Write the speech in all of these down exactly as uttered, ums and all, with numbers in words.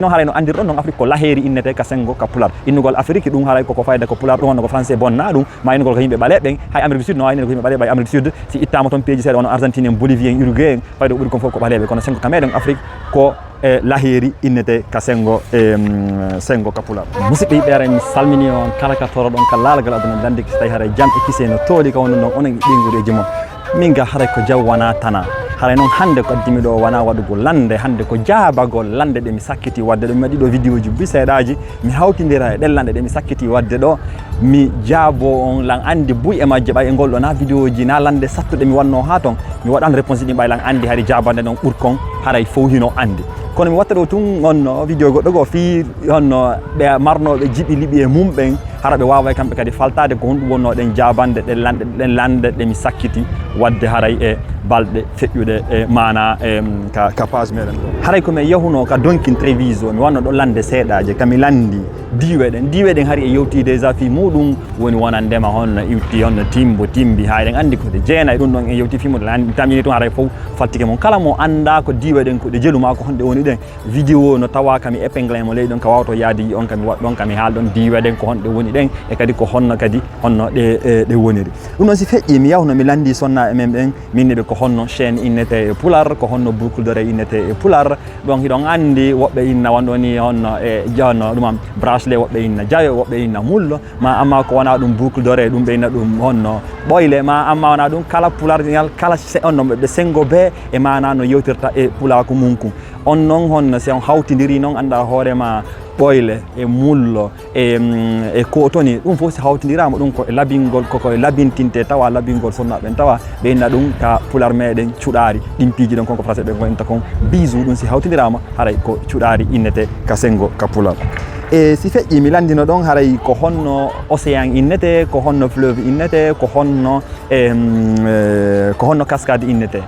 No haray no anndirɗon non, Afrique ko laheeri innete ka senngo ka pular. Innugol Afrique ɗum haray koko fayda ko pular, ɗum wonno ko français bonna ɗum, ma innugol ko yimɓe ɓaleeɓe ɓen, hay Amérique du Sud no wayno ko yimɓe ɓaleeɓe, Amérique du Sud si ittaama toon peeji seeɗa wano Argentine en, Bolivie en, Uruguay en, fayda ko ɓuri kon fof ko ɓaleeɓe, kono senngo ka meɗen Afrique ko e laheeri innete ka senngo, e, mm, senngo ka pular. Musidɓe yiɓɓe, aray mi salmini on kala ka toroɗon ka laalagal aduna dande, si tawi haray jam e kise no tooli ka wonɗon ɗon, onon e ɓeynguureeji mon. Min ga haray ko jaw wona tana. Haray noon hannde ko addi mi ɗo wona waɗugol lande, hannde ko jaabagol lande ɗe mi sakkiti waɗde ɗo. Mi waɗi ɗo vidéo ji buy seeɗaaji, mi hawtindira e ɗen lande ɗe mi sakkiti waɗde ɗo. Mi jaabo on lan anndi buy e majje, ɓay e ngol ɗo na vidéo ji na lande sattuɗe mi waɗno haa ton. Mi waɗan réponse ɗin ɓay lan anndi hari jaabande non ɓurkon haray fow hino anndi. Kono mi watta ɗo tun honno vidéo goɗɗo goo fii honno ɓe marnooɓe jiɓi liɓi e mum ɓen, hara ɓe waaway kamɓe kadi faltaade ko honɗum wonno ɗen jaabande ɗen lanɗe, ɗen lanɗe ɗe mi sakkiti waɗde haray e balɗe feƴƴuɗe e maana, em, ka, ka page meɗen ɗo. Haray ko mi yahunoo ka Donkin Treviso, mi wanno ɗo lande seeɗaaje, ka mi lanndi diiwe ɗen. Diiwe ɗen hari e yewti déjà fii muuɗum woni wonandema honno iwti, honno timbo, timbi, haa eɗen anndi ko ɗe jeenay, ɗum ɗon en yewti fii muuɗum. An tamini tun haray fow faltike mum. Kala mo anndaa ko diiwe ɗen ko ɗe jelu maa ko honɗe woni ɗen, vidéo no tawa ka mi épingle mo ley ɗon, ka wawto yaade yi on, ka mi waɗ ɗon, ka mi haal ɗon diiwe ɗen ko honɗe woni ɗen, e kadi ko honno kadi honno ɗe, e, ɗe woniri. Ɗum noon si feƴƴi, mi yahno mi lanndi sonnaaɓe men ɓen, min ne ɓe ko honno chaîne innete e pular, ko honno boucle d'oreille innete e pular. Donc hiɗon anndi woɓɓe inna wonɗo ni honno e honno ɗum am bracelet, woɓɓe inna jawe, woɓɓe inna mullo, ma amma ko wona ɗum boucle d'oreille, ɗum ɓe inna ɗum honno ɓoyle, ma amma wona ɗum kala pular ngal, kala se-, honno ɓe senngo bee e maana no yewtirta e pulaaku mum kun. On noon honno si on hawtindiri noon annda hoore ma ɓoyle e mullo e, mm, e kotoni, ɗum fof si hawtindiraama ɗum ko e labingol, koko e labintinte tawa labingol sonnaaɓe ɓen tawa ɓe inna ɗum ka pular meɗen cuɗaari. Ɗin piiji ɗon kon ko français ɓen ko inta kon bisou, ɗum si hawtindiraama haray ko cuɗaari innete ka senngo ka pular. E si feƴƴi mi lanndino ɗon haray ko honno océan innete, ko honno fleuve innete, ko honno, em, eh, ko honno cascade innete.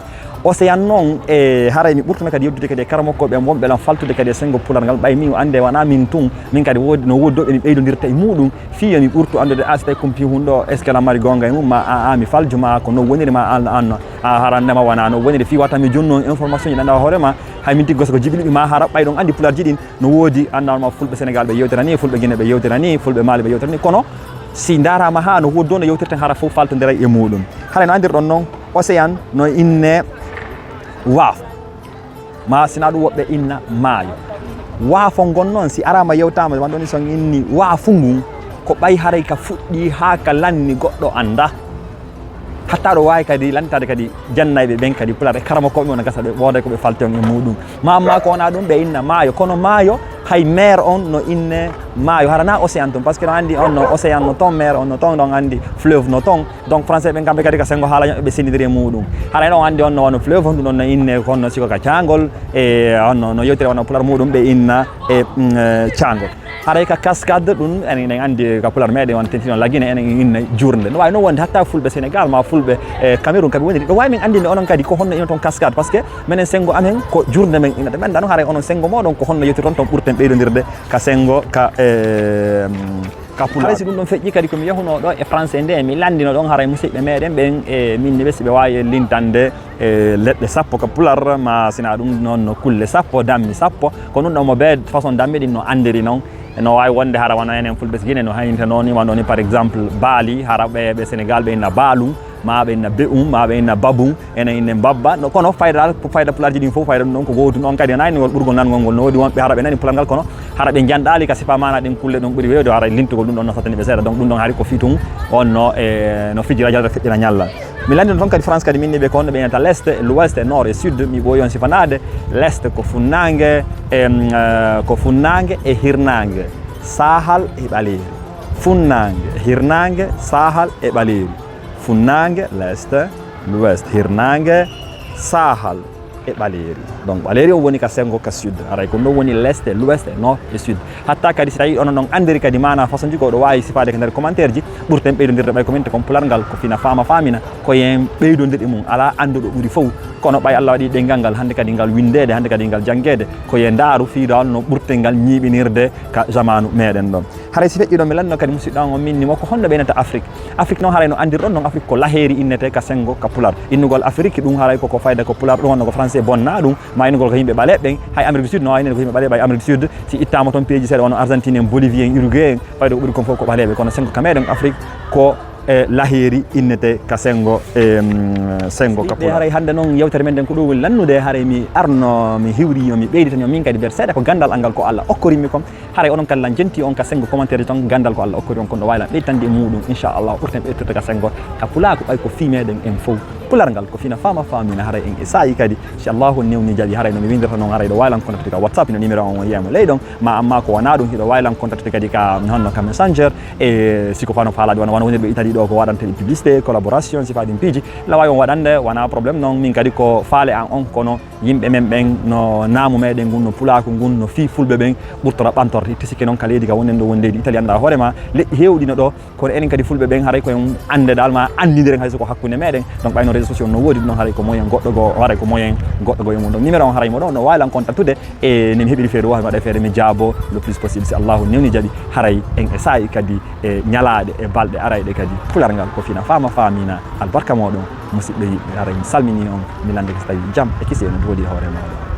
Océan noon, e haray mi ɓurtuna kadi yewtude kadi e karamokkoɓe am wonɓe lan faltude kadi e senngo pular ngal, ɓay min o annde wona min tun, min kadi woodi, no woodi ɗo ɓe mi ɓeydondirta e muuɗum, fii yo mi ɓurtu anndude, a si tawi kumpi hun ɗo, est-ce que lan mari goonga e mum, ma a, a mi falju, ma ko no woniri, ma an, an, a harannde ma wona no woniri, fii wata mi jonnu on information ji ɗan ɗa hoore ma, hay min tiggo so ko jiɓi liɓi ma hara, ɓay ɗon anndi pularji ɗin, no woodi, annda ma fulɓe Sénégal ɓe yewtira ni, fulɓe Guinée ɓe yewtira ni, fulɓe Mali ɓe yewtira ni, kono si ndaaraama haa no woodi ɗo no yewtirten hara fof faltondiray e muuɗum. Haray no anndirɗon noon, océan no inne waafo. Ma sina ɗum woɓɓe inna maayo. Waafo ngon noon, si araama yewtaama, wano ɗon so inni waafo ngun, ko ɓay haray ka fuɗɗi haa ka lanni goɗɗo annda. Hatta ɗo waawi kadi lannitaade kadi jannayɓe ɓen kadi pular e karamokooɓe on no gasa ɓe wooday ko ɓe falti on e muuɗum. Ma amma ko wona ɗum ɓe inna maayo, kono maayo hay mer on no inne maayo, hara na océan tun, parce que no anndi on no océan no ton, mer on no ton, ɗon anndi fleuve no ton. Donc français ɓen kamɓe kadi ka senngo haala ñoɓɓe ɓe sendindiri e muuɗum. Haray ɗon anndi on no wano fleuve on, ɗum ɗon no inne ko honno siko ka caangol, e on no, no yewtire wano pular muuɗum ɓe inna e, mm, eh, caangol. Haray ka cascade ɗum, enen, enen anndi ka pular meɗen on tentino lagine, enen en inna jurnde. No waawi noon wonde hatta fulɓe Sénégal ma fulɓe, eh, Cameroun kaɓe woniri. Ɗo waawi min anndinde onon kadi ko honno inoton cascade, parce que menen senngo amen ko jurnde men innata. Men ɗano haray onon senngo moɗon ko honno yewtirton ton ɓurten ɓeydondirde ka senngo ka, eh, ka pular. Haray si ɗum ɗon feƴƴi kadi ko mi yahunoo ɗo e français nde, mi lanndino ɗon haray musidɓe meɗen ɓen, e min ne ɓe si ɓe waawi en lintande, e leɗɗe sappo ka pular, ma sina ɗum noon no kulle sappo, dammi sappo. Ko ɗum ɗon mo bee façon dammi ɗin no anndiri noon. No waawi wonde hara wano enen fulɓe si Gine no haynita noon ni, wano ni par exemple Baali, hara ɓe, ɓe Sénégal ɓe inna Baalum, ma ɓe inna Be'um, ma ɓe inna Babum, enen inne Mbabba. No, kono fayda, fayda pularji ɗin fof, fayda ɗum ɗon ko gootum. On kadi nani ngol ɓurgol nangol ngol. No woodi wonɓe hara ɓe nani pular ngal, kono hara ɓe njanɗaali ka sifa maana ɗin kulle ɗon ɓuri weewde, hara lintugol ɗum ɗon no sattani ɓe seeɗa. Donc ɗum ɗon hari ko fii tun on no, e, no fijira jalta feƴƴina ñalla. Mi lanndino toon kadi France kadi min ni ɓe ko honno ɓe innata l'est, l'ouest, nord e sud. Mi ɓooyi on sifanaade. L'est ko funnaange, em, eh, ko funnaange e hirnaange, saahal e ɓaleeri. Funnaange, hirnaange, saahal e ɓaleeri. Funnaange, l'est, l'ouest, hirnaange, saahal e ɓaleeri. Donc ɓaleeri o woni ka senngo ka sud. Haray ko ɗum ɗon woni l'est, l'ouest, nord e sud. Hatta kadi si tawi onon on anndiri kadi maana façon ji ko ɗo waawi sifaade ko nder commentaire ji, ɓurten ɓeydondirde ɓay ko min te kon pular ngal ko fina faama faamina, ko yen ɓeydondirɗe mum. Alaa annduɗo ɓuri fow Kono ɓay Allah waɗi ɗengal ngal hannde kadi ngal winndeede, hannde kadi ngal janngeede, ko ye ndaaru fii dal no ɓurtel ngal ñiiɓinirde ka jamaanu meɗen ɗo. Haray si feƴƴi ɗo, mi lanno kadi musidɗo an on min nimo, ko honno ɓeynata Afrique? Afrique noon haray no anndirɗon noon, Afrique ko laheeri innete ka senngo ka pular. Innugol Afrique ɗum haray ko, ko fayda ko pular, ɗum honno ko français bonna ɗum, ma innugol ko yimɓe ɓaleeɓe ɓen, hay Amérique du Sud no waynande ko yimɓe ɓaleeɓe, ɓay Amérique du Sud si ittaama toon peeji seeɗa wano Argentine en, Bolivie en, Uruguay en, fayda ko ɓuri kon fof ko ɓaleeɓe, kono senngo ka meɗen Afrique ko e laheeri innete ka senngo, e, mm, senngo ka pular. Haray hannde noon yewtere men nden ko ɗum woni lannude, haray mi arno mi hiwri yo mi ɓeyditani on min kadi nder seeɗa ko ganndal anngal ko Allah okkori mi kon. Haray onon kadi lan jenti on ka senngo commentaire ton ganndal ko Allah okkori on kon no waawi lan ɓeyditande e muɗum inchallah ɓurten ɓeytirde ka senngo ka pulaaku ɓay ko fii meɗen en fow. Pular ngal ko fina faama faamina haray en e saa'i kadi si Allahu newni jaɓi haray no mi winndata noon haray ɗo waawi lan contactude ka WhatsApp no numéro on o yiyamo ley ɗon ma amma ko wona ɗum hiɗo waawi lan contactude kadi ka honno ka Messenger. E siko fano faalaade wona wona wonirɓe Italie ɗo ko waɗante ɗi publicité collaboration si faadin piiji la waawi on waɗande wona problème noon min kadi ko faale an on kono yimɓe men ɓen no naamu meɗen ngun no pulaaku ngun no fii fulɓe ɓen ɓurtora ɓantorde itti sikke noon ka leydi ka wonden ɗo woni leydi Italie annda hoore ma leƴƴi heewɗi no ɗo kono enen kadi fulɓe ɓen haray koyen annde dal ma anndidiren hay soko hakkunde meɗen donc ɓayno réseau sociaux no woodi ɗum ɗon haray ko moyen goɗɗo goo haray ko moyen goɗɗo goo e mum donc numéro on haray mo ɗon no waawi lan contactude e nemi heɓiri feere wawi waɗa feere mi jaabo le plus possible si Allahu newni jaɓi haray en e saa'i kadi e ñalaaɗe e balɗe arayɗe kadi pular ngal ko fina faama faamina albarka moɗon musidɓe yiɓɓe haray mi salmini on mi landeke so tawi jam e kisi ene doodi e hoore moɗon